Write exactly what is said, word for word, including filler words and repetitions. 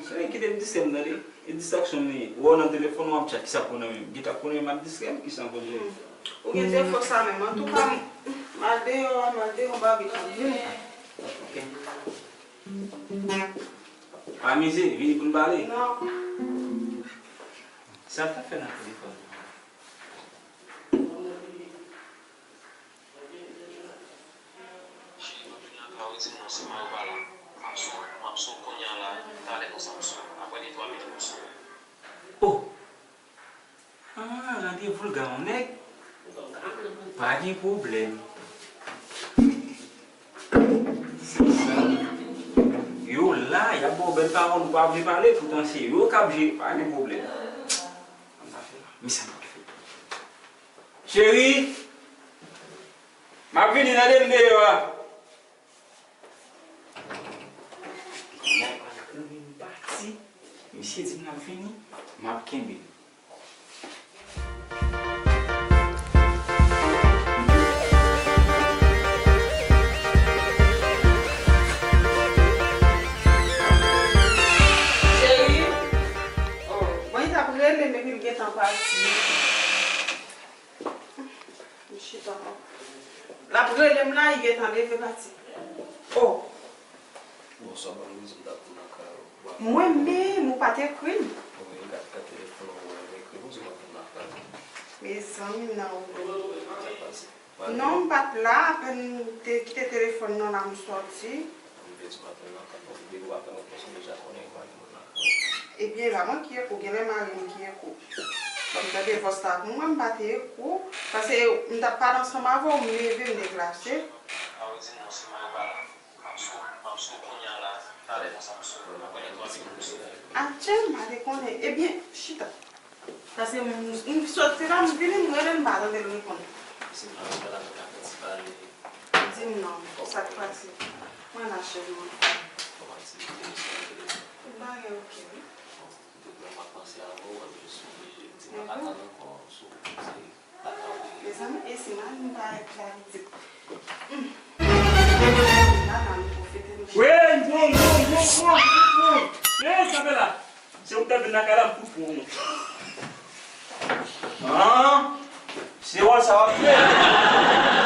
Sonnen, kite m distrè m tande. E distraksyon m li ye. Ou wè w nan telefòn ou ap tchat, kisa k pou nan men m? Gita k pou nan men m ap distrè m, kisa m konn jere? Hmm. Ou gen defo sa menm. Antouka, m, m al deyò a, m al deyò, m pa gen tan. Vini. Ok. Pa mize, vini pou n pale. Non. Sa l t ap fè nan telefòn? Cheri, m ap vin lakay ou, di m non, si mari w pa la. M ap sou, m ap sou kounye a la, talè konsa m sou. Apre de twa minit m sou. Oh! Ah, randevou l gen yon nèg. Pa gen pwoblèm. Se sa. Yo la, y ap ba w bèl pawòl, ou pa vle pale, poutan se yo k ap jere, pa gen pwoblèm. Sa m ta fè la? Men sa m pral fè. Cheri, m ap vini, tande m deyò a. Nèg la kouri m pati. Misye di m l ap vini, m ap kenbe l. Cheri, oh, mwen t ap rele m epi l gentan pati. M chita ankò. L ap rele m la, li gentan leve pati. Oh! Bonswa, ban m di m t ap vin lakay ou. Mwen menm, ou pa t ekri m. Wi, m gad kat telefòn ou, ou ekri m, ou di m ap vin lakay ou. Mezanmi, nan ou. Sa k pase? Non, m pa t la, apèn m te kite telefòn nan la, m sòti. M vle di m ap vin lakay ou, depi w ap vin lakay ou, ou deja konnen ou pa gen moun lakay ou. Ebyen, e pa mwen ki ekri w, genlè mari m ki ekri w. Ban m tande vòs la pou mwen, m pa te ekri w. Paske m t ap pale ansanm avè w, m leve, m deplase. Atchè, m pa te konnen. Ebyen, chita. Paske m, m sot se la, m vini, m rele l, m pa tande l reponn. Di m non, sa k pase? Mwen la, cheri, mwen. Tout bagay oke, wi. Mezanmi, e si mari m pa ret la, li di. Wi, bon, bon, bon, bon, bon. Ey, Isabela, se ou k ta vin lakay la, m fout pran w. Ah, se wòl sa w ap jwe.